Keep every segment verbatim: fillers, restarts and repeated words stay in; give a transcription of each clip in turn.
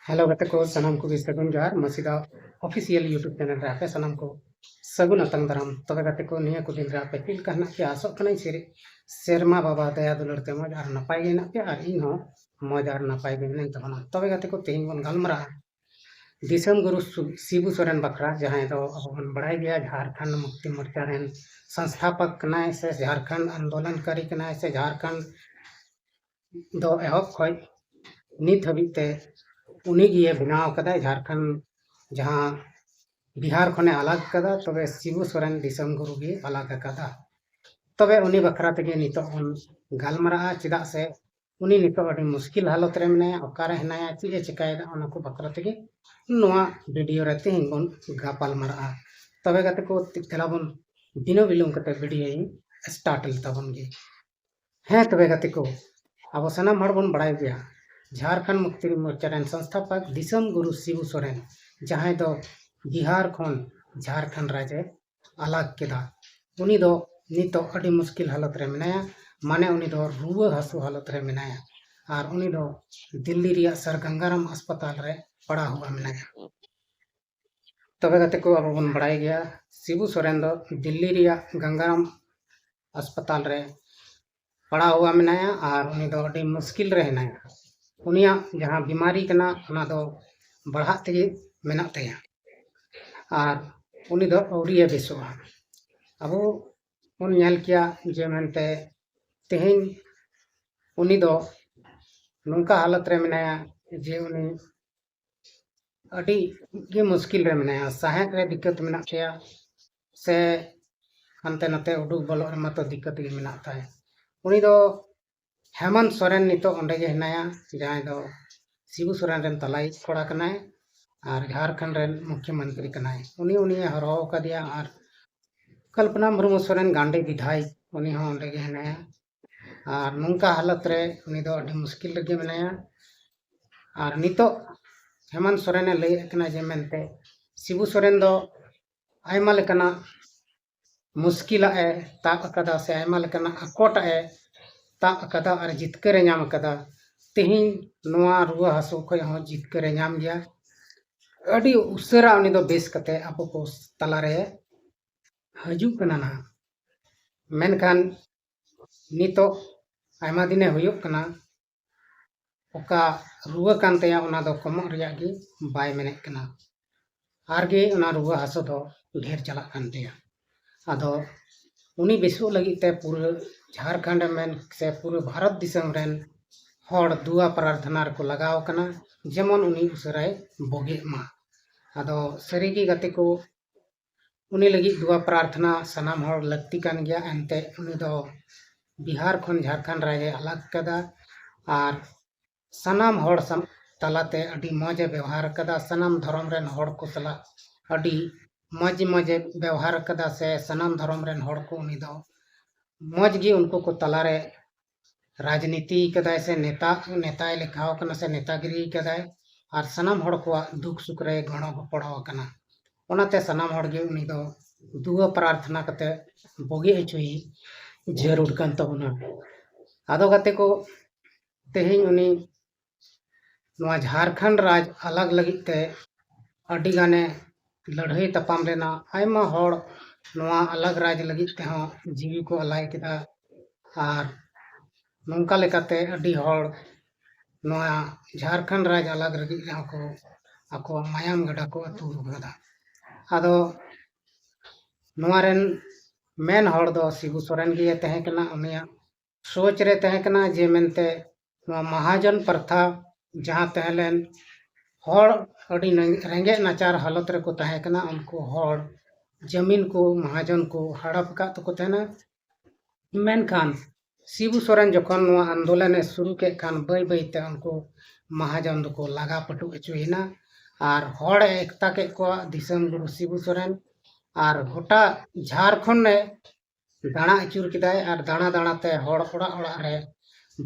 Hello ᱜᱟᱛᱮ ᱠᱚ, ᱥᱟᱱᱟᱢ ᱠᱚᱜᱮ ᱥᱟᱹᱜᱩᱱ ᱡᱚᱦᱟᱨ᱾ ᱢᱟᱹᱥᱤᱫᱟ ᱚᱯᱷᱤᱥᱤᱭᱟᱞ YouTube ᱪᱮᱱᱮᱞ ᱨᱮ ᱟᱯᱮ ᱥᱟᱱᱟᱢ ᱠᱚ ᱥᱟᱹᱜᱩᱱ ᱟᱛᱟᱝ ᱫᱟᱨᱟᱢ᱾ ᱛᱚᱵᱮ ᱜᱟᱛᱮ ᱠᱚ, ᱱᱤᱭᱟᱹ ᱠᱚ ᱫᱤᱱ ᱨᱮ ᱟᱯᱮ ᱪᱮᱫ ᱞᱮᱠᱟ ᱦᱮᱱᱟᱜ ᱯᱮᱭᱟ? ᱟᱥᱚᱜ ᱠᱟᱹᱱᱟᱹᱧ ᱥᱮᱨᱮ-, ᱥᱮᱨᱢᱟ ᱵᱟᱵᱟ ᱫᱟᱭᱟ ᱫᱩᱞᱟᱹᱲ ᱛᱮ ᱢᱚᱡᱽ ᱟᱨ ᱱᱟᱯᱟᱭ ᱜᱮ ᱦᱮᱱᱟᱜ ᱯᱮᱭᱟ, ᱟᱨ ᱤᱧ ᱦᱚᱸ ᱢᱚᱡᱽ ᱟᱨ ᱱᱟᱯᱟᱭ ᱜᱮ ᱢᱮᱱᱟᱹᱧ ᱛᱟᱵᱚᱱᱟ᱾ ᱛᱚᱵᱮ ᱜᱟᱛᱮ ᱠᱚ, ᱛᱮᱦᱮᱧ ᱵᱚᱱ ᱜᱟᱞᱢᱟᱨᱟᱜᱼᱟ ᱫᱤᱥᱚᱢ ᱜᱩᱨᱩ ᱥᱩ-, ᱥᱤᱵᱩ ᱥᱚᱨᱮᱱ ᱵᱟᱠᱷᱨᱟ, ᱡᱟᱦᱟᱸᱭ ᱫᱚ ᱟᱵᱚ ᱵᱚᱱ ᱵᱟᱲᱟᱭ ᱜᱮᱭᱟ, ᱡᱷᱟᱲᱠᱷᱚᱸᱰ ᱢᱩᱠᱛᱤ ᱢᱳᱨᱪᱟ ᱨᱮᱱ ᱥᱚᱝᱥᱛᱷᱟᱯᱚᱠ ᱠᱟᱱᱟᱭ ᱥᱮ ᱡᱷᱟᱲᱠᱷᱚᱸᱰ ᱟᱱᱫᱳᱞᱚᱱᱠᱟᱨᱤ ᱠᱟᱱᱟᱭ ᱥᱮ ᱡᱷᱟᱲᱠᱷᱚᱸᱰ ᱫᱚ ᱮᱦᱚᱵ ᱠᱷᱚᱱ ᱱᱤᱛ ᱦᱟᱹᱵᱤᱡ ᱛᱮ ᱩᱱᱤ ᱜᱮ ᱵᱮᱱᱟᱣ ᱠᱟᱫᱟᱭ ᱡᱷᱟᱲᱠᱷᱚᱸᱰ, ᱡᱟᱦᱟᱸ ᱵᱤᱦᱟᱨ ᱠᱷᱚᱱᱮ ᱟᱞᱟᱜᱽ ᱠᱟᱫᱟ, ᱛᱚᱵᱮ ᱥᱤᱵᱩ ᱥᱚᱨᱮᱱ ᱫᱤᱥᱚᱢ ᱜᱩᱨᱩ ᱜᱮ ᱟᱞᱟᱜᱽ ᱟᱠᱟᱫᱟ᱾ ᱛᱚᱵᱮ ᱩᱱᱤ ᱵᱟᱠᱷᱨᱟ ᱛᱮᱜᱮ ᱱᱤᱛᱚᱜ ᱵᱚᱱ ᱜᱟᱞᱢᱟᱨᱟᱜᱼᱟ, ᱪᱮᱫᱟᱜ ᱥᱮ ᱩᱱᱤ ᱱᱤᱛᱚᱜ ᱟᱹᱰᱤ ᱢᱩᱥᱠᱤᱞ ᱦᱟᱞᱚᱛ ᱨᱮ ᱢᱮᱱᱟᱭᱟ, ᱚᱠᱟᱨᱮ ᱦᱮᱱᱟᱭᱟ, ᱪᱮᱫ ᱮ ᱪᱮᱠᱟᱭᱮᱫᱟ, ᱚᱱᱟ ᱠᱚ ᱵᱟᱠᱷᱨᱟ ᱛᱮᱜᱮ ᱱᱚᱣᱟ ᱵᱷᱤᱰᱤᱭᱳ ᱨᱮ ᱛᱮᱦᱮᱧ ᱵᱚᱱ ᱜᱟᱯᱟᱞ ᱢᱟᱨᱟᱜᱼᱟ᱾ ᱛᱚᱵᱮ ᱜᱟᱛᱮ ᱠᱚ, ᱫᱮᱞᱟ ᱵᱚᱱ ᱵᱤᱱᱟᱹ ᱵᱤᱞᱚᱢ ᱠᱟᱛᱮ ᱵᱷᱤᱰᱤᱭᱳ ᱤᱧ ᱥᱴᱟᱨᱴ ᱞᱮᱛᱟᱵᱚᱱ ᱜᱮ᱾ ᱦᱮᱸ, ᱛᱚᱵᱮ ᱜᱟᱛᱮ ᱠᱚ, ᱟᱵᱚ ᱥᱟᱱᱟᱢ ᱦᱚᱲ ᱵᱚᱱ ᱵᱟᱲᱟᱭ ᱜᱮᱭᱟ, ᱡᱷᱟᱲᱠᱷᱚᱸᱰ ᱢᱩᱠᱛᱤ ᱢᱳᱨᱪᱟ ᱨᱮᱱ ᱥᱚᱝᱥᱛᱷᱟᱯᱚᱠ ᱫᱤᱥᱚᱢ ᱜᱩᱨᱩ ᱥᱤᱵᱩ ᱥᱚᱨᱮᱱ, ᱡᱟᱦᱟᱸᱭ ᱫᱚ ᱵᱤᱦᱟᱨ ᱠᱷᱚᱱ ᱡᱷᱟᱲᱠᱷᱚᱸᱰ ᱨᱟᱡᱽ ᱮ ᱟᱞᱟᱜᱽ ᱠᱮᱫᱟ, ᱩᱱᱤ ᱫᱚ ᱱᱤᱛᱚᱜ ᱟᱹᱰᱤ ᱢᱩᱥᱠᱤᱞ ᱦᱟᱞᱚᱛ ᱨᱮ ᱢᱮᱱᱟᱭᱟ᱾ ᱢᱟᱱᱮ, ᱩᱱᱤ ᱫᱚ ᱨᱩᱣᱟᱹ ᱦᱟᱹᱥᱩ ᱦᱟᱞᱚᱛ ᱨᱮ ᱢᱮᱱᱟᱭᱟ, ᱟᱨ ᱩᱱᱤ ᱫᱚ ᱫᱤᱞᱞᱤ ᱨᱮᱭᱟᱜ ᱥᱟᱨ ᱜᱟᱝᱜᱟᱨᱟᱢ ᱦᱟᱥᱯᱟᱛᱟᱞ ᱨᱮ ᱯᱟᱲᱟᱣ ᱦᱩᱭᱩᱜᱼᱟ ᱢᱮᱱᱟᱭᱟ᱾ ᱛᱚᱵᱮ ᱜᱟᱛᱮ ᱠᱚ, ᱟᱵᱚ ᱵᱚᱱ ᱵᱟᱲᱟᱭ ᱜᱮᱭᱟ, ᱥᱤᱵᱩ ᱥᱚᱨᱮᱱ ᱫᱚ ᱫᱤᱞᱞᱤ ᱨᱮᱭᱟᱜ ᱜᱟᱝᱜᱟᱨᱟᱢ ᱦᱟᱥᱯᱟᱛᱟᱞ ᱨᱮ ᱯᱟᱲᱟᱣ ᱦᱩᱭᱩᱜᱼᱟ ᱢᱮᱱᱟᱭᱟ, ᱟᱨ ᱩᱱᱤ ᱫᱚ ᱟᱹᱰᱤ ᱢᱩᱥᱠᱤᱞ ᱨᱮ ᱦᱮᱱᱟᱭᱟ᱾ ᱩᱱᱤᱭᱟᱜ ᱡᱟᱦᱟᱸ ᱵᱤᱢᱟᱨᱤ ᱠᱟᱱᱟ, ᱚᱱᱟ ᱫᱚ ᱵᱟᱲᱦᱟᱜ ᱛᱮᱜᱮ ᱢᱮᱱᱟᱜ ᱛᱟᱭᱟ, ᱟᱨ ᱩᱱᱤ ᱫᱚ ᱟᱹᱣᱨᱤᱭᱮ ᱵᱮᱥᱚᱜᱼᱟ᱾ ᱟᱵᱚ ᱵᱚᱱ ᱧᱮᱞ ᱠᱮᱭᱟ ᱡᱮ ᱢᱮᱱᱛᱮ ᱛᱮᱦᱮᱧ ᱩᱱᱤ ᱫᱚ ᱱᱚᱝᱠᱟ ᱦᱟᱞᱚᱛ ᱨᱮ ᱢᱮᱱᱟᱭᱟ ᱡᱮ ᱩᱱᱤ ᱟᱹᱰᱤ ᱜᱮ ᱢᱩᱥᱠᱤᱞ ᱨᱮ ᱢᱮᱱᱟᱭᱟ, ᱥᱟᱦᱮᱫ ᱨᱮ ᱫᱤᱠᱠᱟᱛ ᱢᱮᱱᱟᱜ ᱛᱟᱭᱟ, ᱥᱮ ᱦᱟᱱᱛᱮ ᱱᱟᱛᱮ ᱩᱰᱩᱠ ᱵᱚᱞᱚᱜ ᱨᱮᱢᱟ ᱛᱚ ᱫᱤᱠᱠᱟᱛ ᱜᱮ ᱢᱮᱱᱟᱜ ᱛᱟᱭ᱾ ᱩᱱᱤ ᱫᱚ ᱦᱮᱢᱚᱱᱛ ᱥᱚᱨᱮᱱ ᱱᱤᱛᱚᱜ ᱚᱸᱰᱮ ᱜᱮ ᱦᱮᱱᱟᱭᱟ, ᱡᱟᱦᱟᱸᱭ ᱫᱚ ᱥᱤᱵᱩ ᱥᱚᱨᱮᱱ ᱨᱮᱱ ᱛᱟᱞᱟᱭᱤᱡ ᱠᱚᱲᱟ ᱠᱟᱱᱟᱭ ᱟᱨ ᱡᱷᱟᱲᱠᱷᱚᱸᱰ ᱨᱮᱱ ᱢᱩᱠᱷᱭᱚᱢᱚᱱᱛᱨᱤ ᱠᱟᱱᱟᱭ᱾ ᱩᱱᱤ, ᱩᱱᱤᱭᱮ ᱦᱚᱨᱦᱚ ᱟᱠᱟᱫᱮᱭᱟ, ᱟᱨ ᱠᱚᱞᱯᱚᱱᱟ ᱢᱩᱨᱢᱩ ᱥᱚᱨᱮᱱ ᱜᱟᱱᱰᱤ ᱵᱤᱫᱷᱟᱭᱚᱠ, ᱩᱱᱤ ᱦᱚᱸ ᱚᱸᱰᱮ ᱜᱮ ᱦᱮᱱᱟᱭᱟ᱾ ᱟᱨ ᱱᱚᱝᱠᱟ ᱦᱟᱞᱚᱛ ᱨᱮ ᱩᱱᱤ ᱫᱚ ᱟᱹᱰᱤ ᱢᱩᱥᱠᱤᱞ ᱨᱮᱜᱮ ᱢᱮᱱᱟᱭᱟ᱾ ᱟᱨ ᱱᱤᱛᱚᱜ ᱦᱮᱢᱚᱱᱛ ᱥᱚᱨᱮᱱᱮ ᱞᱟᱹᱭᱮᱫ ᱠᱟᱱᱟ ᱡᱮ ᱢᱮᱱᱛᱮ ᱥᱤᱵᱩ ᱥᱚᱨᱮᱱ ᱫᱚ ᱟᱭᱢᱟ ᱞᱮᱠᱟᱱᱟᱜ ᱢᱩᱥᱠᱤᱞᱟᱜ ᱮ ᱛᱟᱵ ᱟᱠᱟᱫᱟ ᱥᱮ ᱟᱭᱢᱟ ᱞᱮᱠᱟᱱᱟᱜ ᱟᱠᱚᱴᱟᱜ ᱮ ᱛᱟᱵ ᱟᱠᱟᱫᱟ ᱟᱨ ᱡᱤᱛᱠᱟᱹᱨ ᱮ ᱧᱟᱢ ᱟᱠᱟᱫᱟ᱾ ᱛᱮᱦᱮᱧ ᱱᱚᱣᱟ ᱨᱩᱣᱟᱹ ᱦᱟᱹᱥᱩ ᱠᱷᱚᱱ ᱦᱚᱸ ᱡᱤᱛᱠᱟᱹᱨᱮ ᱧᱟᱢ ᱜᱮᱭᱟ᱾ ᱟᱹᱰᱤ ᱩᱥᱟᱹᱨᱟ ᱩᱱᱤ ᱫᱚ ᱵᱮᱥ ᱠᱟᱛᱮ ᱟᱵᱚ ᱠᱚ ᱛᱟᱞᱟᱨᱮ ᱦᱤᱡᱩᱜ ᱠᱟᱱᱟ ᱱᱟᱦᱟᱜ᱾ ᱢᱮᱱᱠᱷᱟᱱ ᱱᱤᱛᱚᱜ ᱟᱭᱢᱟ ᱫᱤᱱᱮ ᱦᱩᱭᱩᱜ ᱠᱟᱱᱟ, ᱚᱠᱟ ᱨᱩᱣᱟᱹ ᱠᱟᱱ ᱛᱟᱭᱟ ᱚᱱᱟ ᱫᱚ ᱠᱚᱢᱚᱜ ᱨᱮᱭᱟᱜ ᱜᱮ ᱵᱟᱭ ᱢᱮᱱᱮᱫ ᱠᱟᱱᱟ, ᱟᱨᱜᱮ ᱚᱱᱟ ᱨᱩᱣᱟᱹ ᱦᱟᱹᱥᱩ ᱫᱚ ᱰᱷᱮᱨ ᱪᱟᱞᱟᱜ ᱠᱟᱱ ᱛᱟᱭᱟ᱾ ᱟᱫᱚ ᱩᱱᱤ ᱵᱮᱥᱚᱜ ᱞᱟᱹᱜᱤᱫ ᱛᱮ ᱯᱩᱨᱟᱹ ᱡᱷᱟᱲᱠᱷᱚᱸᱰ ᱮᱢ ᱢᱮᱱ ᱥᱮ ᱯᱩᱨᱟᱹ ᱵᱷᱟᱨᱚᱛ ᱫᱤᱥᱚᱢ ᱨᱮᱱ ᱦᱚᱲ ᱫᱩᱣᱟ ᱯᱨᱟᱨᱛᱷᱱᱟ ᱨᱮᱠᱚ ᱞᱟᱜᱟᱣ ᱠᱟᱱᱟ, ᱡᱮᱢᱚᱱ ᱩᱱᱤ ᱩᱥᱟᱹᱨᱟᱭ ᱵᱳᱜᱮᱜ ᱢᱟ᱾ ᱟᱫᱚ ᱥᱟᱹᱨᱤᱜᱮ ᱜᱟᱛᱮ ᱠᱚ, ᱩᱱᱤ ᱞᱟᱹᱜᱤᱫ ᱫᱩᱣᱟ ᱯᱨᱟᱨᱛᱷᱱᱟ ᱥᱟᱱᱟᱢ ᱦᱚᱲ ᱞᱟᱹᱠᱛᱤ ᱠᱟᱱ ᱜᱮᱭᱟ᱾ ᱮᱱᱛᱮ ᱩᱱᱤ ᱫᱚ ᱵᱤᱦᱟᱨ ᱠᱷᱚᱱ ᱡᱷᱟᱲᱠᱷᱚᱸᱰ ᱨᱟᱡᱽ ᱮ ᱟᱞᱟᱜ ᱠᱟᱫᱟ ᱟᱨ ᱥᱟᱱᱟᱢ ᱦᱚᱲ ᱥᱟᱢ-, ᱛᱟᱞᱟᱛᱮ ᱟᱹᱰᱤ ᱢᱚᱡᱽ ᱮ ᱵᱮᱣᱦᱟᱨ ᱠᱟᱫᱟ᱾ ᱥᱟᱱᱟᱢ ᱫᱷᱚᱨᱚᱢ ᱨᱮᱱ ᱦᱚᱲ ᱠᱚ ᱥᱟᱞᱟᱜ ᱟᱹᱰᱤ ᱢᱚᱡᱽ ᱢᱚᱡᱽ ᱮ ᱵᱮᱣᱦᱟᱨ ᱠᱟᱫᱟ, ᱥᱮ ᱥᱟᱱᱟᱢ ᱫᱷᱚᱨᱚᱢ ᱨᱮᱱ ᱦᱚᱲ ᱠᱚ ᱩᱱᱤ ᱫᱚ ᱢᱚᱡᱽ ᱜᱮ ᱩᱱᱠᱩ ᱠᱚ ᱛᱟᱞᱟᱨᱮ ᱨᱟᱡᱽᱱᱤᱛᱤ ᱠᱟᱫᱟᱭ, ᱥᱮ ᱱᱮᱛᱟ, ᱱᱮᱛᱟᱭ ᱞᱮᱠᱷᱟᱣ ᱠᱟᱱᱟ, ᱥᱮ ᱱᱮᱛᱟᱜᱤᱨᱤ ᱠᱟᱫᱟᱭ, ᱟᱨ ᱥᱟᱱᱟᱢ ᱦᱚᱲ ᱠᱚᱣᱟᱜ ᱫᱩᱠ ᱥᱩᱠ ᱨᱮ ᱜᱚᱲᱚ ᱜᱚᱯᱚᱲᱚ ᱟᱠᱟᱱᱟ᱾ ᱚᱱᱟᱛᱮ ᱥᱟᱱᱟᱢ ᱦᱚᱲ ᱜᱮ ᱩᱱᱤ ᱫᱚ ᱫᱩᱣᱟᱹ ᱯᱨᱟᱨᱛᱷᱱᱟ ᱠᱟᱛᱮ ᱵᱩᱜᱤ ᱦᱚᱪᱚᱭ ᱡᱟᱹᱨᱩᱲ ᱠᱟᱱ ᱛᱟᱵᱚᱱᱟ᱾ ᱟᱫᱚ ᱜᱟᱛᱮ ᱠᱚ, ᱛᱮᱦᱮᱧ ᱩᱱᱤ ᱱᱚᱣᱟ ᱡᱷᱟᱲᱠᱷᱚᱸᱰ ᱨᱟᱡᱽ ᱟᱞᱟᱜᱽ ᱞᱟᱹᱜᱤᱫ ᱛᱮ ᱟᱹᱰᱤ ᱜᱟᱱᱮ ᱞᱟᱹᱲᱦᱟᱹᱭ ᱛᱟᱯᱟᱢ ᱞᱮᱱᱟ᱾ ᱟᱭᱢᱟ ᱦᱚᱲ ᱱᱚᱣᱟ ᱟᱞᱟᱜᱽ ᱨᱟᱡᱽ ᱞᱟᱹᱜᱤᱫ ᱛᱮᱦᱚᱸ ᱡᱤᱣᱤ ᱠᱚ ᱟᱞᱟᱭ ᱠᱮᱫᱟ, ᱟᱨ ᱱᱚᱝᱠᱟ ᱞᱮᱠᱟᱛᱮ ᱟᱹᱰᱤ ᱦᱚᱲ ᱱᱚᱣᱟ ᱡᱷᱟᱲᱠᱷᱚᱸᱰ ᱨᱟᱡᱽ ᱟᱞᱟᱜᱽ ᱞᱟᱹᱜᱤᱫ ᱨᱮᱦᱚᱸ ᱠᱚ ᱟᱠᱚᱣᱟᱜ ᱢᱟᱭᱟᱢ ᱜᱟᱰᱟ ᱠᱚ ᱟᱹᱛᱩ ᱟᱠᱟᱫᱟ᱾ ᱟᱫᱚ ᱱᱚᱣᱟ ᱨᱮᱱ ᱢᱮᱱ ᱦᱚᱲ ᱫᱚ ᱥᱤᱵᱩ ᱥᱚᱨᱮᱱ ᱜᱮ ᱛᱟᱦᱮᱸ ᱠᱟᱱᱟ᱾ ᱩᱱᱤᱭᱟᱜ ᱥᱳᱪ ᱨᱮ ᱛᱟᱦᱮᱸ ᱠᱟᱱᱟ ᱡᱮ ᱢᱮᱱᱛᱮ ᱱᱚᱣᱟ ᱢᱟᱦᱟᱡᱚᱱ ᱯᱨᱚᱛᱷᱟ ᱡᱟᱦᱟᱸ ᱛᱟᱦᱮᱸ ᱞᱮᱱ, ᱦᱚᱲ ᱟᱹᱰᱤ ᱱᱟᱝ-, ᱨᱮᱸᱜᱮᱡ ᱱᱟᱪᱟᱨ ᱦᱟᱞᱚᱛ ᱨᱮᱠᱚ ᱛᱟᱦᱮᱸ ᱠᱟᱱᱟ, ᱩᱱᱠᱩ ᱦᱚᱲ ᱡᱟᱹᱢᱤᱱ ᱠᱚ ᱢᱟᱦᱟᱡᱚᱱ ᱠᱚ ᱦᱟᱲᱟᱯ ᱟᱠᱟᱫ ᱛᱟᱠᱚ ᱛᱟᱦᱮᱱᱟ᱾ ᱢᱮᱱᱠᱷᱟᱱ ᱥᱤᱵᱩ ᱥᱚᱨᱮᱱ ᱡᱚᱠᱷᱚᱱ ᱱᱚᱣᱟ ᱟᱱᱫᱳᱞᱚᱱ ᱮ ᱥᱩᱨᱩ ᱠᱮᱫ ᱠᱷᱟᱱ, ᱵᱟᱹᱭ ᱵᱟᱹᱭᱛᱮ ᱩᱱᱠᱩ ᱢᱟᱦᱟᱡᱚᱱ ᱫᱚᱠᱚ ᱞᱟᱜᱟ ᱯᱟᱹᱴᱩ ᱦᱚᱪᱚᱭᱮᱱᱟ ᱟᱨ ᱦᱚᱲ ᱮ ᱮᱠᱛᱟ ᱠᱮᱫ ᱠᱚᱣᱟ ᱫᱤᱥᱚᱢ ᱜᱩᱨᱩ ᱥᱤᱵᱩ ᱥᱚᱨᱮᱱ᱾ ᱟᱨ ᱜᱚᱴᱟ ᱡᱷᱟᱲᱠᱷᱚᱸᱰ ᱮ ᱫᱟᱬᱟ ᱟᱹᱪᱩᱨ ᱠᱮᱫᱟᱭ ᱟᱨ ᱫᱟᱬᱟ ᱫᱟᱬᱟᱛᱮ ᱦᱚᱲ ᱚᱲᱟᱜ ᱚᱲᱟᱜ ᱨᱮ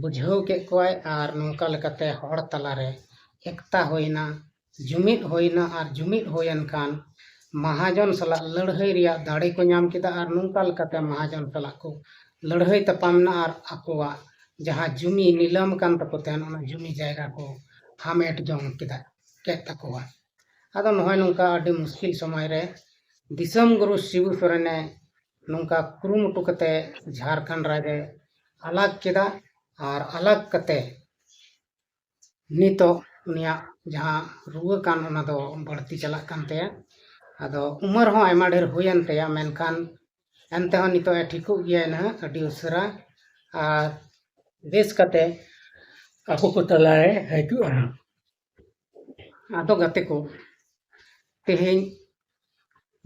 ᱵᱩᱡᱷᱟᱹᱣ ᱠᱮᱫ ᱠᱚᱣᱟᱭ ᱟᱨ ᱱᱚᱝᱠᱟ ᱞᱮᱠᱟᱛᱮ ᱦᱚᱲ ᱛᱟᱞᱟᱨᱮ ᱮᱠᱛᱟ ᱦᱩᱭᱱᱟ, ᱡᱩᱢᱤᱫ ᱦᱩᱭᱱᱟ᱾ ᱟᱨ ᱡᱩᱢᱤᱫ ᱦᱩᱭᱮᱱ ᱠᱷᱟᱱ ᱢᱟᱦᱟᱡᱚᱱ ᱥᱟᱞᱟᱜ ᱞᱟᱹᱲᱦᱟᱹᱭ ᱨᱮᱭᱟᱜ ᱫᱟᱲᱮ ᱠᱚ ᱧᱟᱢ ᱠᱮᱫᱟ ᱟᱨ ᱱᱚᱝᱠᱟ ᱞᱮᱠᱟᱛᱮ ᱢᱟᱦᱟᱡᱚᱱ ᱥᱟᱞᱟᱜ ᱠᱚ ᱞᱟᱹᱲᱦᱟᱹᱭ ᱛᱟᱯᱟᱢ ᱮᱱᱟ ᱟᱨ ᱟᱠᱚᱣᱟᱜ ᱡᱟᱦᱟᱸ ᱡᱩᱢᱤ ᱱᱤᱞᱟᱢ ᱟᱠᱟᱱ ᱛᱟᱠᱚ ᱛᱟᱦᱮᱱ, ᱚᱱᱟ ᱡᱩᱢᱤ ᱡᱟᱭᱜᱟ ᱠᱚ ᱦᱟᱢᱮᱴ ᱡᱚᱝ ᱠᱮᱫᱟ, ᱠᱮᱫ ᱛᱟᱠᱚᱣᱟ᱾ ᱟᱫᱚ ᱱᱚᱜᱼᱚᱭ ᱱᱚᱝᱠᱟ ᱟᱹᱰᱤ ᱢᱩᱥᱠᱤᱞ ᱥᱚᱢᱚᱭ ᱨᱮ ᱫᱤᱥᱚᱢ ᱜᱩᱨᱩ ᱥᱤᱵᱩ ᱥᱚᱨᱮᱱᱮ ᱱᱚᱝᱠᱟ ᱠᱩᱨᱩᱢᱩᱴᱩ ᱠᱟᱛᱮ ᱡᱷᱟᱲᱠᱷᱚᱸᱰ ᱨᱟᱡᱽ ᱮ ᱟᱞᱟᱜᱽ ᱠᱮᱫᱟ᱾ ᱟᱨ ᱟᱞᱟᱜᱽ ᱠᱟᱛᱮ ᱱᱤᱛᱚᱜ ᱩᱱᱤᱭᱟᱜ ᱡᱟᱦᱟᱸ ᱨᱩᱣᱟᱹ ᱠᱟᱱ, ᱚᱱᱟ ᱫᱚ ᱵᱟᱹᱲᱛᱤ ᱪᱟᱞᱟᱜ ᱠᱟᱱ ᱛᱟᱭᱟ᱾ ᱟᱫᱚ ᱩᱢᱮᱨ ᱦᱚᱸ ᱟᱭᱢᱟ ᱰᱷᱮᱨ ᱦᱩᱭᱮᱱ ᱛᱟᱭᱟ, ᱢᱮᱱᱠᱷᱟᱱ ᱮᱱᱛᱮ ᱦᱚᱸ ᱱᱤᱛᱚᱜ ᱮ ᱴᱷᱤᱠᱚᱜ ᱜᱮᱭᱟ ᱱᱟᱦᱟᱜ ᱟᱹᱰᱤ ᱩᱥᱟᱹᱨᱟ᱾ ᱟᱨ ᱵᱮᱥ ᱠᱟᱛᱮ ᱟᱵᱚ ᱠᱚ ᱛᱟᱞᱟᱨᱮ ᱦᱤᱡᱩᱜᱼᱟ᱾ ᱟᱫᱚ ᱜᱟᱛᱮ ᱠᱚ, ᱛᱮᱦᱮᱧ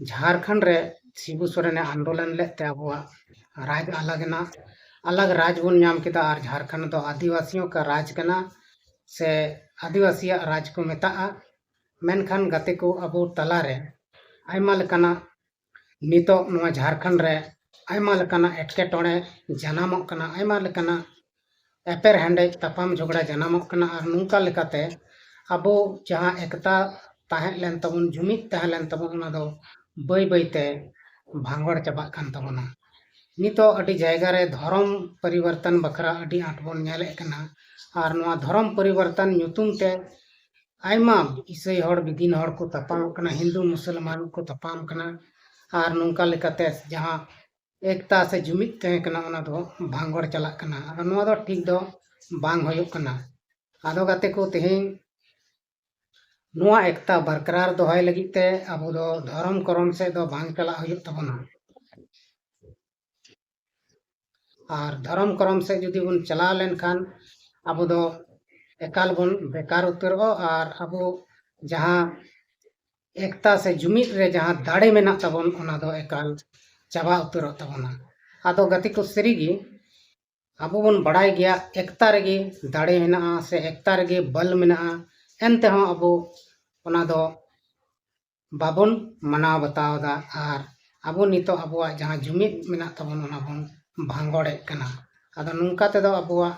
ᱡᱷᱟᱲᱠᱷᱚᱸᱰ ᱨᱮ ᱥᱤᱵᱩ ᱥᱚᱨᱮᱱᱮ ᱟᱱᱫᱳᱞᱚᱱ ᱞᱮᱫ ᱛᱮ ᱟᱵᱚᱣᱟᱜ ᱨᱟᱡᱽ ᱟᱞᱟᱜᱽ ᱮᱱᱟ, ᱟᱞᱟᱜᱽ ᱨᱟᱡᱽ ᱵᱚᱱ ᱧᱟᱢ ᱠᱮᱫᱟ᱾ ᱟᱨ ᱡᱷᱟᱲᱠᱷᱚᱸᱰ ᱫᱚ ᱟᱹᱫᱤᱵᱟᱹᱥᱤᱭᱚ ᱠᱟ ᱨᱟᱡᱽ ᱠᱟᱱᱟ, ᱥᱮ ᱟᱹᱫᱤᱵᱟᱹᱥᱤᱭᱟᱜ ᱨᱟᱡᱽ ᱠᱚ ᱢᱮᱛᱟᱜᱼᱟ᱾ ᱢᱮᱱᱠᱷᱟᱱ ᱜᱟᱛᱮ ᱠᱚ, ᱟᱵᱚ ᱛᱟᱞᱟᱨᱮ ᱟᱭᱢᱟ ᱞᱮᱠᱟᱱᱟᱜ, ᱱᱤᱛᱚᱜ ᱱᱚᱣᱟ ᱡᱷᱟᱲᱠᱷᱚᱸᱰ ᱨᱮ ᱟᱭᱢᱟ ᱞᱮᱠᱟᱱᱟᱜ ᱮᱴᱠᱮᱴᱚᱬᱮ ᱡᱟᱱᱟᱢᱚᱜ ᱠᱟᱱᱟ, ᱟᱭᱢᱟ ᱞᱮᱠᱟᱱᱟᱜ ᱮᱯᱮᱨ ᱦᱮᱸᱰᱮᱡ, ᱛᱟᱯᱟᱢ ᱡᱷᱚᱜᱽᱲᱟ ᱡᱟᱱᱟᱢᱚᱜ ᱠᱟᱱᱟ᱾ ᱟᱨ ᱱᱚᱝᱠᱟ ᱞᱮᱠᱟᱛᱮ ᱟᱵᱚ ᱡᱟᱦᱟᱸ ᱮᱠᱛᱟ ᱛᱟᱦᱮᱸ ᱞᱮᱱ ᱛᱟᱵᱚᱱ, ᱡᱩᱢᱤᱫ ᱛᱟᱦᱮᱸ ᱞᱮᱱ ᱛᱟᱵᱚᱱ, ᱚᱱᱟ ᱫᱚ ᱵᱟᱹᱭ ᱵᱟᱹᱭᱛᱮ ᱵᱷᱟᱸᱜᱚᱲ ᱪᱟᱵᱟᱜ ᱠᱟᱱ ᱛᱟᱵᱚᱱᱟ᱾ ᱱᱤᱛᱚᱜ ᱟᱹᱰᱤ ᱡᱟᱭᱜᱟ ᱨᱮ ᱫᱷᱚᱨᱚᱢ ᱯᱚᱨᱤᱵᱚᱨᱛᱚᱱ ᱵᱟᱠᱷᱨᱟ ᱟᱹᱰᱤ ᱟᱸᱴ ᱵᱚᱱ ᱧᱮᱞᱮᱫ ᱠᱟᱱᱟ᱾ ᱟᱨ ᱱᱚᱣᱟ ᱫᱷᱚᱨᱚᱢ ᱯᱚᱨᱤᱵᱚᱨᱛᱚᱱ ᱧᱩᱛᱩᱢ ᱛᱮ ᱟᱭᱢᱟ ᱤᱥᱟᱹᱭ ᱦᱚᱲ, ᱵᱤᱫᱤᱱ ᱦᱚᱲ ᱠᱚ ᱛᱟᱯᱟᱢᱚᱜ ᱠᱟᱱᱟ, ᱦᱤᱱᱫᱩ ᱢᱩᱥᱚᱞᱢᱟᱱ ᱠᱚ ᱛᱟᱯᱟᱢ ᱠᱟᱱᱟ᱾ ᱟᱨ ᱱᱚᱝᱠᱟ ᱞᱮᱠᱟᱛᱮ ᱡᱟᱦᱟᱸ ᱮᱠᱛᱟ ᱥᱮ ᱡᱩᱢᱤᱫ ᱛᱟᱦᱮᱸ ᱠᱟᱱᱟ, ᱚᱱᱟ ᱫᱚ ᱵᱷᱟᱸᱜᱚᱲ ᱪᱟᱞᱟᱜ ᱠᱟᱱᱟ᱾ ᱟᱫᱚ ᱱᱚᱣᱟ ᱫᱚ ᱴᱷᱤᱠ ᱫᱚ ᱵᱟᱝ ᱦᱩᱭᱩᱜ ᱠᱟᱱᱟ᱾ ᱟᱫᱚ ᱜᱟᱛᱮ ᱠᱚ, ᱛᱮᱦᱮᱧ ᱱᱚᱣᱟ ᱮᱠᱛᱟ ᱵᱟᱨᱠᱨᱟᱨ ᱫᱚᱦᱚᱭ ᱞᱟᱹᱜᱤᱫ ᱛᱮ ᱟᱵᱚ ᱫᱚ ᱫᱷᱚᱨᱚᱢ ᱠᱚᱨᱚᱢ ᱥᱮᱫ ᱫᱚ ᱵᱟᱝ ᱪᱟᱞᱟᱜ ᱦᱩᱭᱩᱜ ᱛᱟᱵᱚᱱᱟ᱾ ᱟᱨ ᱫᱷᱚᱨᱚᱢ ᱠᱚᱨᱚᱢ ᱥᱮᱫ ᱡᱩᱫᱤ ᱵᱚᱱ ᱪᱟᱞᱟᱣ ᱞᱮᱱᱠᱷᱟᱱ, ᱟᱵᱚ ᱫᱚ ᱮᱠᱟᱞ ᱵᱚᱱ ᱵᱮᱠᱟᱨ ᱩᱛᱟᱹᱨᱚᱜᱼᱟ᱾ ᱟᱨ ᱟᱵᱚ ᱡᱟᱦᱟᱸ ᱮᱠᱛᱟ ᱥᱮ ᱡᱩᱢᱤᱫ ᱨᱮ ᱡᱟᱦᱟᱸ ᱫᱟᱲᱮ ᱢᱮᱱᱟᱜ ᱛᱟᱵᱚᱱ, ᱚᱱᱟ ᱫᱚ ᱮᱠᱟᱞ ᱪᱟᱵᱟ ᱩᱛᱟᱹᱨᱚᱜ ᱛᱟᱵᱚᱱᱟ᱾ ᱟᱫᱚ ᱜᱟᱛᱮ ᱠᱚ, ᱥᱟᱹᱨᱤᱜᱮ ᱟᱵᱚ ᱵᱚᱱ ᱵᱟᱲᱟᱭ ᱜᱮᱭᱟ, ᱮᱠᱛᱟ ᱨᱮᱜᱮ ᱫᱟᱲᱮ ᱢᱮᱱᱟᱜᱼᱟ ᱥᱮ ᱮᱠᱛᱟ ᱨᱮᱜᱮ ᱵᱚᱞ ᱢᱮᱱᱟᱜᱼᱟ, ᱮᱱᱛᱮᱦᱚᱸ ᱟᱵᱚ ᱚᱱᱟ ᱫᱚ ᱵᱟᱵᱚᱱ ᱢᱟᱱᱟᱣ ᱵᱟᱛᱟᱣ ᱮᱫᱟ᱾ ᱟᱨ ᱟᱵᱚ ᱱᱤᱛᱚᱜ ᱟᱵᱚᱣᱟᱜ ᱡᱟᱦᱟᱸ ᱡᱩᱢᱤᱫ ᱢᱮᱱᱟᱜ ᱛᱟᱵᱚᱱ, ᱚᱱᱟ ᱵᱚᱱ ᱵᱷᱟᱸᱜᱚᱲᱮᱫ ᱠᱟᱱᱟ᱾ ᱟᱫᱚ ᱱᱚᱝᱠᱟ ᱛᱮᱫᱚ ᱟᱵᱚᱣᱟᱜ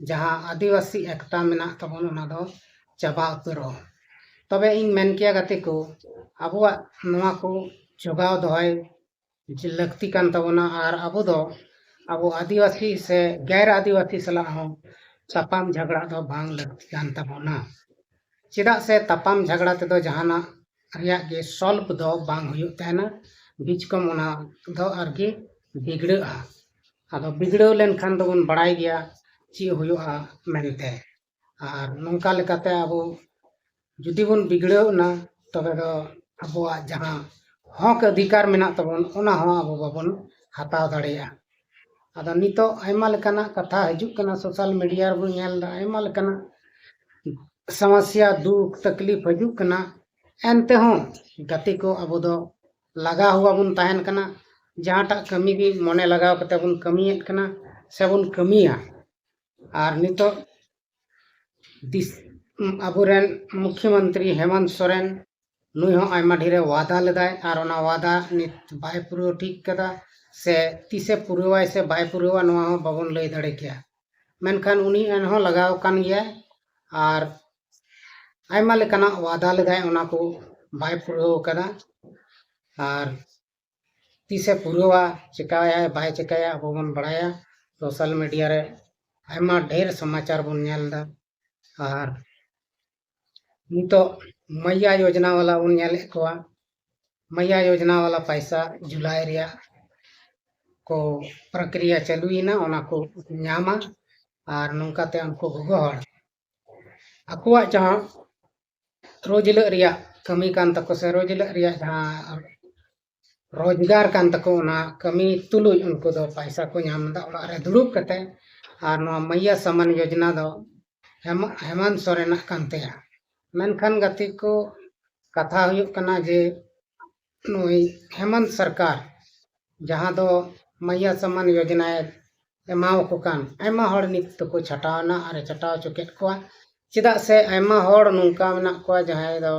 ᱡᱟᱦᱟᱸ ᱟᱹᱫᱤᱵᱟᱹᱥᱤ ᱮᱠᱛᱟ ᱢᱮᱱᱟᱜ ᱛᱟᱵᱚᱱ, ᱚᱱᱟ ᱫᱚ ᱪᱟᱵᱟ ᱩᱛᱟᱹᱨᱚᱜᱼᱟ᱾ ᱛᱚᱵᱮ ᱤᱧ ᱢᱮᱱ ᱠᱮᱭᱟ ᱜᱟᱛᱮ ᱠᱚ, ᱟᱵᱚᱣᱟᱜ ᱱᱚᱣᱟ ᱠᱚ ᱡᱚᱜᱟᱣ ᱫᱚᱦᱚᱭ ᱞᱟᱹᱠᱛᱤ ᱠᱟᱱ ᱛᱟᱵᱚᱱᱟ᱾ ᱟᱨ ᱟᱵᱚ ᱫᱚ ᱟᱵᱚ ᱟᱹᱫᱤᱵᱟᱹᱥᱤ ᱥᱮ ᱜᱮᱨ ᱟᱹᱫᱤᱵᱟᱹᱥᱤ ᱥᱟᱞᱟᱜ ᱦᱚᱸ ᱛᱟᱯᱟᱢ ᱡᱷᱟᱜᱽᱲᱟ ᱫᱚ ᱵᱟᱝ ᱞᱟᱹᱠᱛᱤ ᱠᱟᱱ ᱛᱟᱵᱚᱱᱟ᱾ ᱪᱮᱫᱟᱜ ᱥᱮ ᱛᱟᱯᱟᱢ ᱡᱷᱟᱜᱽᱲᱟ ᱛᱮᱫᱚ ᱡᱟᱦᱟᱱᱟᱜ ᱨᱮᱭᱟᱜ ᱜᱮ ᱥᱚᱞᱵᱷ ᱫᱚ ᱵᱟᱝ ᱦᱩᱭᱩᱜ ᱛᱟᱦᱮᱱᱟ, ᱵᱤᱪᱠᱚᱢ ᱚᱱᱟ ᱫᱚ ᱟᱨᱜᱮ ᱵᱤᱜᱽᱲᱟᱹᱜᱼᱟ᱾ ᱟᱫᱚ ᱵᱤᱜᱽᱲᱟᱹᱣ ᱞᱮᱱᱠᱷᱟᱱ ᱫᱚᱵᱚᱱ ᱵᱟᱲᱟᱭ ᱜᱮᱭᱟ ᱪᱮᱫ ᱦᱩᱭᱩᱜᱼᱟ ᱢᱮᱱᱛᱮ᱾ ᱟᱨ ᱱᱚᱝᱠᱟ ᱞᱮᱠᱟᱛᱮ ᱟᱵᱚ ᱡᱩᱫᱤ ᱵᱚᱱ ᱵᱤᱜᱽᱲᱟᱹᱣ ᱮᱱᱟ, ᱛᱚᱵᱮ ᱫᱚ ᱟᱵᱚᱣᱟᱜ ᱡᱟᱦᱟᱸ ᱦᱚᱠ ᱚᱫᱷᱤᱠᱟᱨ ᱢᱮᱱᱟᱜ ᱛᱟᱵᱚᱱ, ᱚᱱᱟ ᱦᱚᱸ ᱟᱵᱚ ᱵᱟᱵᱚᱱ ᱦᱟᱛᱟᱣ ᱫᱟᱲᱮᱭᱟᱜᱼᱟ᱾ ᱟᱫᱚ ᱱᱤᱛᱚᱜ ᱟᱭᱢᱟ ᱞᱮᱠᱟᱱᱟᱜ ᱠᱟᱛᱷᱟ ᱦᱤᱡᱩᱜ ᱠᱟᱱᱟ, ᱥᱳᱥᱟᱞ ᱢᱤᱰᱤᱭᱟ ᱨᱮᱵᱚᱱ ᱧᱮᱞ ᱮᱫᱟ, ᱟᱭᱢᱟ ᱞᱮᱠᱟᱱᱟᱜ ᱥᱚᱢᱚᱥᱥᱟ, ᱫᱩᱠ ᱛᱟᱠᱞᱤᱯ ᱦᱤᱡᱩᱜ ᱠᱟᱱᱟ᱾ ᱮᱱᱛᱮᱦᱚᱸ ᱜᱟᱛᱮ ᱠᱚ, ᱟᱵᱚ ᱫᱚ ᱞᱟᱜᱟᱣ ᱦᱩᱣᱟ ᱵᱚᱱ ᱛᱟᱦᱮᱱ ᱠᱟᱱᱟ᱾ ᱡᱟᱦᱟᱸᱴᱟᱜ ᱠᱟᱹᱢᱤ ᱜᱮ ᱢᱚᱱᱮ ᱞᱟᱜᱟᱣ ᱠᱟᱛᱮ ᱵᱚᱱ ᱠᱟᱹᱢᱤᱭᱮᱫ ᱠᱟᱱᱟ ᱥᱮᱵᱚᱱ ᱠᱟᱹᱢᱤᱭᱟ᱾ ᱟᱨ ᱱᱤᱛᱚᱜ ᱫᱤᱥ-, ᱟᱵᱚᱨᱮᱱ ᱢᱩᱠᱷᱭᱚᱢᱚᱱᱛᱨᱤ ᱦᱮᱢᱚᱱᱛ ᱥᱚᱨᱮᱱ, ᱱᱩᱭ ᱦᱚᱸ ᱟᱭᱢᱟ ᱰᱷᱮᱨᱮ ᱣᱟᱫᱟ ᱞᱮᱫᱟᱭ, ᱟᱨ ᱚᱱᱟ ᱣᱟᱫᱟ ᱱᱤᱛ ᱵᱟᱭ ᱯᱩᱨᱟᱹᱣ ᱴᱷᱤᱠ ᱠᱟᱫᱟ᱾ ᱥᱮ ᱛᱤᱥᱮ ᱯᱩᱨᱟᱹᱣᱟᱭ ᱥᱮ ᱵᱟᱭ ᱯᱩᱨᱟᱹᱣᱟ, ᱱᱚᱣᱟ ᱦᱚᱸ ᱵᱟᱵᱚᱱ ᱞᱟᱹᱭ ᱫᱟᱲᱮ ᱠᱮᱭᱟ᱾ ᱢᱮᱱᱠᱷᱟᱱ ᱩᱱᱤ ᱮᱱᱦᱚᱸ ᱞᱟᱜᱟᱣ ᱟᱠᱟᱱ ᱜᱮᱭᱟᱭ, ᱟᱨ ᱟᱭᱢᱟ ᱞᱮᱠᱟᱱᱟᱜ ᱣᱟᱫᱟ ᱞᱮᱫᱟᱭ, ᱚᱱᱟ ᱠᱚ ᱵᱟᱭ ᱯᱩᱨᱟᱹᱣ ᱠᱟᱫᱟ᱾ ᱟᱨ ᱛᱤᱥᱮ ᱯᱩᱨᱟᱹᱣᱟ, ᱪᱮᱠᱟᱭᱟᱭ ᱵᱟᱭ ᱪᱮᱠᱟᱭᱟ, ᱟᱵᱚ ᱵᱚᱱ ᱵᱟᱲᱟᱭᱟ᱾ ᱥᱳᱥᱟᱞ ᱢᱤᱰᱤᱭᱟ ᱨᱮ ᱟᱭᱢᱟ ᱰᱷᱮᱨ ᱥᱚᱢᱟᱪᱟᱨ ᱵᱚᱱ ᱧᱮᱞ ᱮᱫᱟ᱾ ᱟᱨ ᱱᱤᱛᱚᱜ ᱢᱟᱭᱭᱟ ᱭᱳᱡᱽᱱᱟ ᱣᱟᱞᱟ ᱵᱚᱱ ᱧᱮᱞᱮᱫ ᱠᱚᱣᱟ, ᱢᱟᱭᱭᱟ ᱭᱳᱡᱽᱱᱟ ᱣᱟᱞᱟ ᱯᱟᱭᱥᱟ ᱡᱩᱞᱟᱭ ᱨᱮᱭᱟᱜ ᱠᱚ ᱯᱨᱚᱠᱨᱤᱭᱟ ᱪᱟᱹᱞᱩᱭᱮᱱᱟ, ᱚᱱᱟ ᱠᱚ ᱧᱟᱢᱟ᱾ ᱟᱨ ᱱᱚᱝᱠᱟᱛᱮ ᱩᱱᱠᱩ ᱜᱚᱜᱚ ᱦᱚᱲ ᱟᱠᱚᱣᱟᱜ ᱡᱟᱦᱟᱸ ᱨᱳᱡᱽ ᱦᱤᱞᱳᱜ ᱨᱮᱭᱟᱜ ᱠᱟᱹᱢᱤ ᱠᱟᱱ ᱛᱟᱠᱚ ᱥᱮ ᱨᱳᱡᱽ ᱦᱤᱞᱳᱜ ᱨᱮᱭᱟᱜ ᱡᱟᱦᱟᱸ ᱨᱳᱡᱽᱜᱟᱨ ᱠᱟᱱ ᱛᱟᱠᱚ, ᱚᱱᱟ ᱠᱟᱹᱢᱤ ᱛᱩᱞᱩᱡ ᱩᱱᱠᱩ ᱫᱚ ᱯᱟᱭᱥᱟ ᱠᱚ ᱧᱟᱢ ᱮᱫᱟ ᱚᱲᱟᱜ ᱨᱮ ᱫᱩᱲᱩᱵ ᱠᱟᱛᱮ᱾ ᱟᱨ ᱱᱚᱣᱟ ᱢᱟᱭᱭᱟ ᱥᱟᱢᱟᱱ ᱭᱳᱡᱽᱱᱟ ᱫᱚ ᱦᱮᱢ-, ᱦᱮᱢᱚᱱᱛ ᱥᱚᱨᱮᱱᱟᱜ ᱠᱟᱱ ᱛᱟᱭᱟ᱾ ᱢᱮᱱᱠᱷᱟᱱ ᱜᱟᱛᱮ ᱠᱚ, ᱠᱟᱛᱷᱟ ᱦᱩᱭᱩᱜ ᱠᱟᱱᱟ ᱡᱮ ᱱᱩᱭ ᱦᱮᱢᱚᱱᱛ ᱥᱚᱨᱠᱟᱨ ᱡᱟᱦᱟᱸ ᱫᱚ ᱢᱟᱭᱭᱟ ᱥᱟᱢᱟᱱ ᱭᱳᱡᱽᱱᱟᱭ ᱮᱢᱟᱣᱟᱠᱚ ᱠᱟᱱ, ᱟᱭᱢᱟ ᱦᱚᱲ ᱱᱤᱛ ᱫᱚᱠᱚ ᱪᱷᱟᱴᱟᱣ ᱮᱱᱟ ᱟᱨᱮ ᱪᱷᱟᱴᱟᱣ ᱦᱚᱪᱚ ᱠᱮᱫ ᱠᱚᱣᱟ᱾ ᱪᱮᱫᱟᱜ ᱥᱮ ᱟᱭᱢᱟ ᱦᱚᱲ ᱱᱚᱝᱠᱟ ᱢᱮᱱᱟᱜ ᱠᱚᱣᱟ ᱡᱟᱦᱟᱸᱭ ᱫᱚ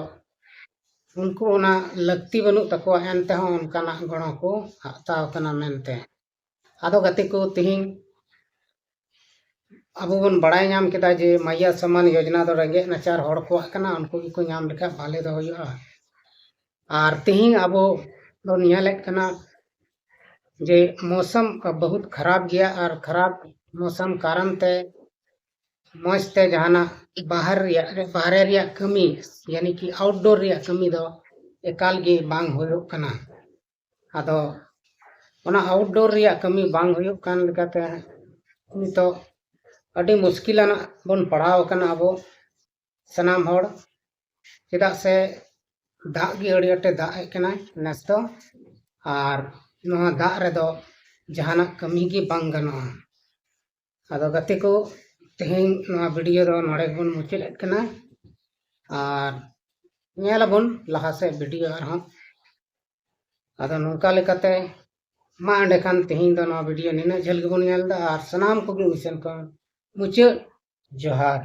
ᱩᱱᱠᱩ ᱚᱱᱟ ᱞᱟᱹᱠᱛᱤ ᱵᱟᱹᱱᱩᱜ ᱛᱟᱠᱚᱣᱟ, ᱮᱱᱛᱮᱦᱚᱸ ᱚᱱᱠᱟᱱᱟᱜ ᱜᱚᱲᱚ ᱠᱚ ᱦᱟᱛᱟᱣ ᱠᱟᱱᱟ ᱢᱮᱱᱛᱮ᱾ ᱟᱫᱚ ᱜᱟᱛᱮ ᱠᱚ, ᱛᱤᱦᱤᱧ ᱟᱵᱚ ᱵᱚᱱ ᱵᱟᱲᱟᱭ ᱧᱟᱢ ᱠᱮᱫᱟ ᱡᱮ ᱢᱟᱭᱭᱟ ᱥᱟᱢᱟᱱ ᱭᱳᱡᱽᱱᱟ ᱫᱚ ᱨᱮᱸᱜᱮᱡ ᱱᱟᱪᱟᱨ ᱦᱚᱲ ᱠᱚᱣᱟᱜ ᱠᱟᱱᱟ, ᱩᱱᱠᱩ ᱜᱮᱠᱚ ᱧᱟᱢ ᱞᱮᱠᱷᱟᱱ ᱵᱷᱟᱞᱮ ᱫᱚ ᱦᱩᱭᱩᱜᱼᱟ᱾ ᱟᱨ ᱛᱤᱦᱤᱧ ᱟᱵᱚ ᱵᱚᱱ ᱧᱮᱞᱮᱫ ᱠᱟᱱᱟ, ᱡᱮ ᱢᱳᱥᱚᱢ ᱵᱚᱦᱩᱛ ᱠᱷᱟᱨᱟᱯ ᱜᱮᱭᱟ ᱟᱨ ᱠᱷᱟᱨᱟᱯ ᱢᱳᱥᱚᱢ ᱠᱟᱨᱚᱱ ᱛᱮ ᱢᱚᱡᱽ ᱛᱮ ᱡᱟᱦᱟᱱᱟᱜ ᱵᱟᱦᱟᱨ ᱨᱮᱭᱟᱜ, ᱵᱟᱦᱨᱮ ᱨᱮᱭᱟᱜ ᱠᱟᱹᱢᱤ, ᱭᱟᱱᱤ ᱠᱤ ᱟᱣᱩᱴᱰᱳᱨ ᱨᱮᱭᱟᱜ ᱠᱟᱹᱢᱤ ᱫᱚ ᱮᱠᱟᱞ ᱜᱮ ᱵᱟᱝ ᱦᱩᱭᱩᱜ ᱠᱟᱱᱟ᱾ ᱟᱫᱚ ᱚᱱᱟ ᱟᱣᱩᱴᱰᱳᱨ ᱨᱮᱭᱟᱜ ᱠᱟᱹᱢᱤ ᱵᱟᱝ ᱦᱩᱭᱩᱜ ᱠᱟᱱ ᱞᱮᱠᱟᱛᱮ ᱱᱤᱛᱚᱜ ᱟᱹᱰᱤ ᱢᱩᱥᱠᱤᱞ ᱟᱱᱟᱜ ᱵᱚᱱ ᱯᱟᱲᱟᱣ ᱟᱠᱟᱱᱟ ᱟᱵᱚ ᱥᱟᱱᱟᱢ ᱦᱚᱲ᱾ ᱪᱮᱫᱟᱜ ᱥᱮ ᱫᱟᱜ ᱜᱮ ᱟᱹᱰᱤ ᱟᱸᱴᱮ ᱫᱟᱜ ᱮᱫ ᱠᱟᱱᱟᱭ ᱱᱮᱥ ᱫᱚ, ᱟᱨ ᱱᱚᱣᱟ ᱫᱟᱜ ᱨᱮᱫᱚ ᱡᱟᱦᱟᱱᱟᱜ ᱠᱟᱹᱢᱤ ᱜᱮ ᱵᱟᱝ ᱜᱟᱱᱚᱜᱼᱟ᱾ ᱟᱫᱚ ᱜᱟᱛᱮ ᱠᱚ, ᱛᱮᱦᱮᱧ ᱱᱚᱣᱟ ᱵᱷᱤᱰᱤᱭᱳ ᱫᱚ ᱱᱚᱰᱮ ᱜᱮᱵᱚᱱ ᱢᱩᱪᱟᱹᱫ ᱮᱫ ᱠᱟᱱᱟ, ᱟᱨ ᱧᱮᱞ ᱟᱵᱚᱱ ᱞᱟᱦᱟ ᱥᱮᱫ ᱵᱷᱤᱰᱤᱭᱳ ᱟᱨᱦᱚᱸ᱾ ᱟᱫᱚ ᱱᱚᱝᱠᱟ ᱞᱮᱠᱟᱛᱮ ᱢᱟ ᱮᱸᱰᱮᱠᱷᱟᱱ ᱛᱮᱦᱮᱧ ᱫᱚ ᱱᱚᱣᱟ ᱵᱷᱤᱰᱤᱭᱳ ᱱᱤᱱᱟᱹᱜ ᱡᱷᱟᱹᱞ ᱜᱮᱵᱚᱱ ᱧᱮᱞ ᱮᱫᱟ, ᱟᱨ ᱥᱟᱱᱟᱢ ᱠᱚᱜᱮ ᱢᱤᱫ ᱥᱮᱱ ᱠᱷᱚᱱ ᱢᱩᱪᱟᱹᱫ ᱡᱚᱦᱟᱨ᱾